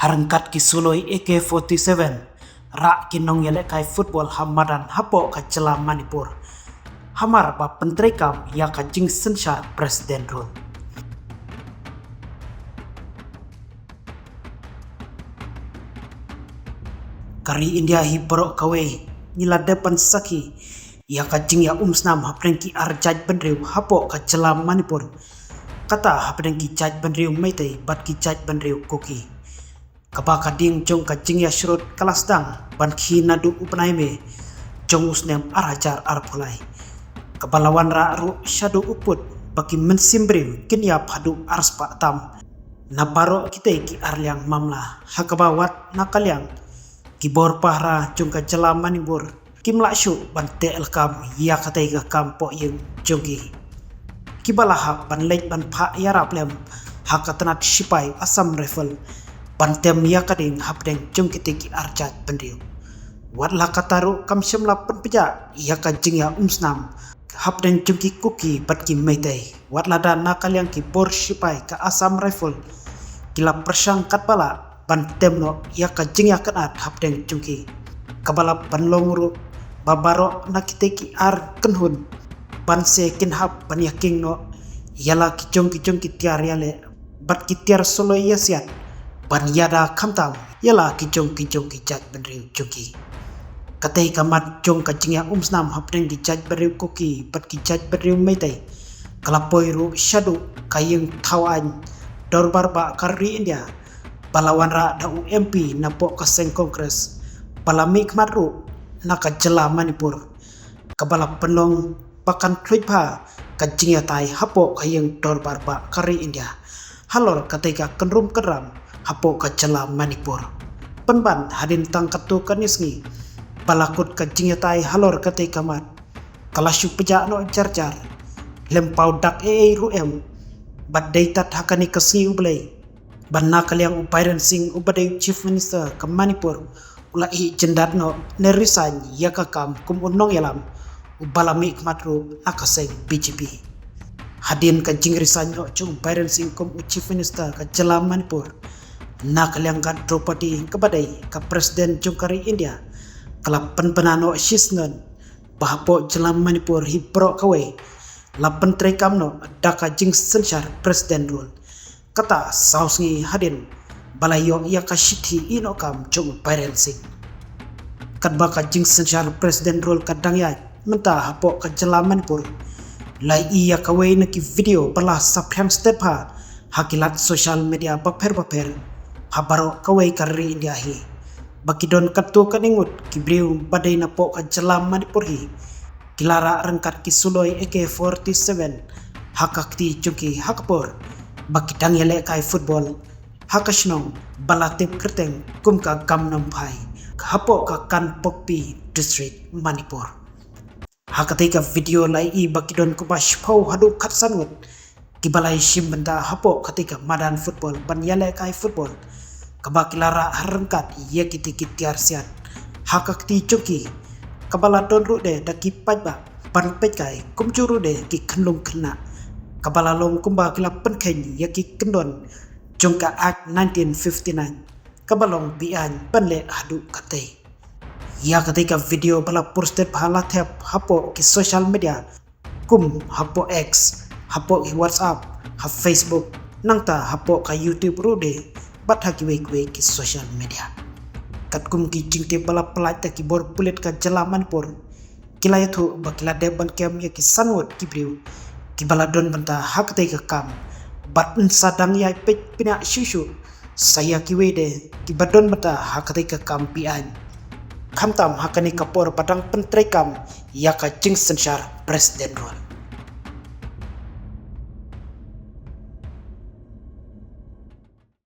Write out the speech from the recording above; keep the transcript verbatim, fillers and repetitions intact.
Ryngkat ki suloi A K forty-seven, rah ki nongïalehkai football ha madan hapoh ka jylla Manipur, hamar ba pyntreikam ïa ka jingsynshar President Rule. Ka ri India hi baroh kawei ngi la dep ban sakhi ïa ka jingïaumsnam hapdeng ki ar jaitbynriew hapoh ka jylla Manipur, kata hapdeng ki jaitbynriew Meitei bad ki jaitbynriew Kuki, kaba ka ding jong ka jingïasyrut ka la sdang ban khie naduh u bnai May jong u snem ar hajar arphew lai, kaba la wanrah ruh shaduh u pud ba ki mynsiem briew kin ïap haduh arspah tam na baroh kitei ki arliang mamla, ha kaba wat na ka liang ki bor pahara jong ka jylla Manipur kim lah shuh ban teh lakam ïa katei ka kam pohïing jong ki, kiba la hap ban leit ban phah ïarap lem ha ka tnat shipai Assam Rifle ban tem ïa ka ding hapdeng jong kitei ki ar jaitbynriew. Wat la katta ruh kam shym la pynpjah ïa ka jingïaumsnam hapdeng jong ki Kuki bad ki Meitei, wat lada na ka liang ki bor shipai ka Assam Rifle ki la pyrshang katba lah ban tem noh ïa ka jingïakynad hapdeng jong ki, kaba la pynlong ruh ba baroh na kitei ki ar kynhun ban se kin hap ban ïakieng noh ïa la ki jong ki jong ki tiar ïaleh bad ki tiar suloi ïasiat ban ïada khamtam ïa la ki jong ki jong ki jaitbynriew jong ki. Katei ka mat jong ka jingïaumsnam hapdeng ki jaitbynriew Kuki bad ki jaitbynriew Meitei ka la poi ruh shaduh ka ïing thaw aiñ dorbar bah ka ri India, ba la wanrah da u M P napoh ka seng Congress, ba la mihkhmat ruh na ka jylla Manipur, kaba la pynlong ba kan khluit bha ka jingïatai hapoh ka ïing dorbar bah ka ri India halor katei ka kynrum kynram hapoh ka jylla Manipur. Pynban hadien tang katto katne sngi ba la kut ka jingïatai halor katei ka mat, ka la shu pjah noh jar jar, lem paw dak ei ei ruh em. Bad dei tad ha kane ka sngi U Blei ba na ka liang u Biren Singh uba dei u Chief Minister ka Manipur u la ïeh jyndat noh ne resign ïa ka kam kum u nongïalam uba la mihkhmat ruh na ka seng B J P. Hadien ka jingresign noh jong u Biren Singh kum u Chief Minister ka jylla Manipur, na ka liang ka Droupadi kaba dei ka President jong ka ri India ka la pynbna noh shisngi ba hapoh jylla Manipur hi baroh kawei la pyntreikam noh da ka jingsynshar President Rule, kata saw sngi hadien ba la ïoh ïa ka shithi ïehnoh kam jong u Biren Singh. Katba ka jingsynshar President Rule ka dang ïaid mynta hapoh ka jylla Manipur, la ïohi ïa kawei na ki video ba la saphriang stet bha ha ki lad social media bapher bapher ha baroh kawei ka ri India hi, ba ki don katto katne ngut ki briew ba dei napoh ka jylla Manipur hi ki la rah ryngkat ki suloi A K forty-seven ha ka kti jong ki ha ka por ba ki dang ïalehkai football ha ka shnong ba la tip kyrteng kum ka Gamnomphai hapoh ka Kangpokpi District, Manipur. Ha katei ka video la ïohi ba ki don kumba shiphew haduh khatsan ngut kiba la ïashim bynta hapoh katei ka madan football ban ïalehkai football, kaba ki la rah ryngkat ïa kitei ki tiar siat ha ka kti jong ki, kaba la don ruh de da ki paidbah ban peitkai kumjuh ruh de ki khynlung khynnah, kaba la long kumba ki la pynkheiñ ïa ki kyndon jong ka Act nineteen fifty-nine kaba long beaiñ ban leh haduh katei. Ïa katei ka video ba la posted bha la thep hapoh ki social media kum hapoh X, hapoh ki WhatsApp, ha Facebook, nangta hapoh ka YouTube ruh de bad ha kiwei kiwei ki social media. Katkum ki jingtip ba la pyllait da ki bor pulit ka jylla Manipur, ki la ïathuh ba ki la dep ban kem ïa ki san ngut ki briew kiba la don bynta ha katei ka kam, bad yn sa dang ïai peit bniah shuh shuh sa ïa kiwei de kiba don bynta ha katei ka kam beaiñ, khamtam ha kane ka por ba dang pyntreikam ïa ka jingsynshar President Rule.